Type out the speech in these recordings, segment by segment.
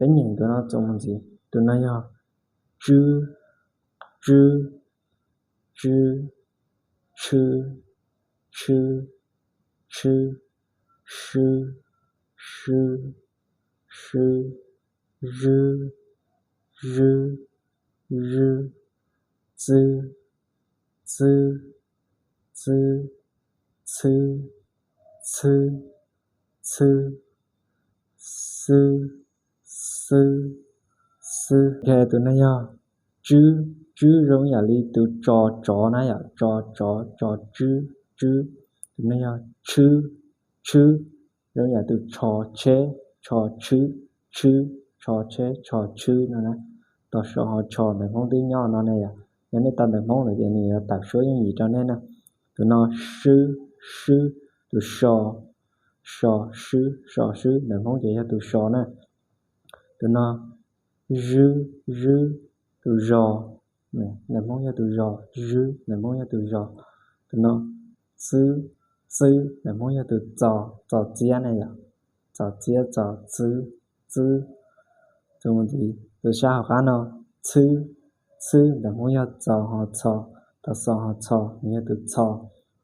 Peb nyeem tus no txuas mus ntxiv. Tus no yog tswb, tswb, tswb, tshwb, tshwb, tshwb, swb, swb, swb, zwb, zwb, zwb, txwb, txwb, txwb, txhwb, txhwb, txhwb, xwb, xwb, xwb. Tus no yog tswb, tswb zoo yam li tus tso tsov na yom, tso tsov, tso tswb, tswb. Tus no yog tshwb, tshwb, zoo yam tus tsho tsheb, tsho tshwb, tshwb, tsho tsheb, tsho tshwb no na. Tos so ho tsho ntawv Hmoob twb nyob no ne yom. Yog nej tau ntawv Hmoob lawm ces nws yuav tawm suab yooj yim rau nej na. Tus no swb, swb, tus so, so swb, so swb, ntawv Hmoob ces yog tus so na. Tus no zwb, zwb, tus zos, ntawv Hmoob yog tus zos, zwb, ntawv Hmoob yog tus zos. Tus no txwb, txwb, ntawv Hmoob yog tus txos, txos txiab na yom, txos txiab, txos txwb, txwb. Tus sab hauv qab no txhwb, txhwb, ntawv Hmoob yog txos ho txho, tos xos ho txho, nws yog tus txho,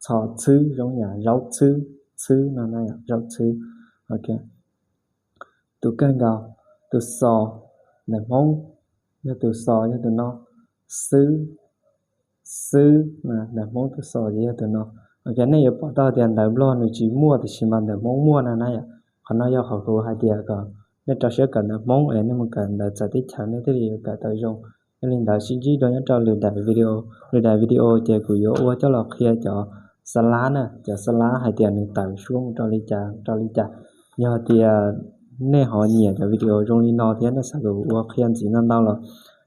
txho txhwb zoo yam zaub txhwb, txhwb no na yom, zaub txhwb. Ok. Tus kawg nkaus, tus xos, ntawv Hmoob yog tus xos yog tus no, xwb, xwb, ntawv Hmoob tus xos ces yog tus no. Ok, nej yuav pom tau tias ntawv Nplog nws tsis muaj tiam sis mas ntawv Hmoob muaj na na yom. Qhov no yog qhov kuv hais tias kom nej rau siab kawm ntawv Hmoob es nej mus kawm ntawv txawv teb chaws nej thiaj li yuav kawm tau zoo. Yog li ntawd sib ntsib dua nyob rau lwm daim video. Lwm daim video ces kuv yuav ua coj los qhia cov xa lab na, cov xa lab hais tias nws tawm suab mus rau li cas rau li cas. Yog tias nej ho nyiam cov video zoo li no thiab nej xav kom kuv ua qhia ntxiv no ntau los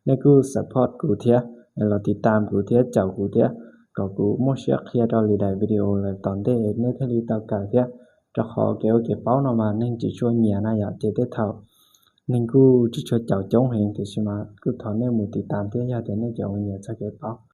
nej kuj support kuv thiab, los tiv tam kuv thiab caum kuv thiab, kom kuv muaj siab qhia rau lwm daim video lawm tom ntej nej thiaj li tau kawm thiab. Rau qhov kev ua kev paub no mas neeg tsis tshua nyiam na yom, ces tej thaum neeg kuj tsis tshua caum coob heev, tiam sis mas kuj thov nej mus tiv tam thiab yog tias nej cov uas nyiam txog kev paub.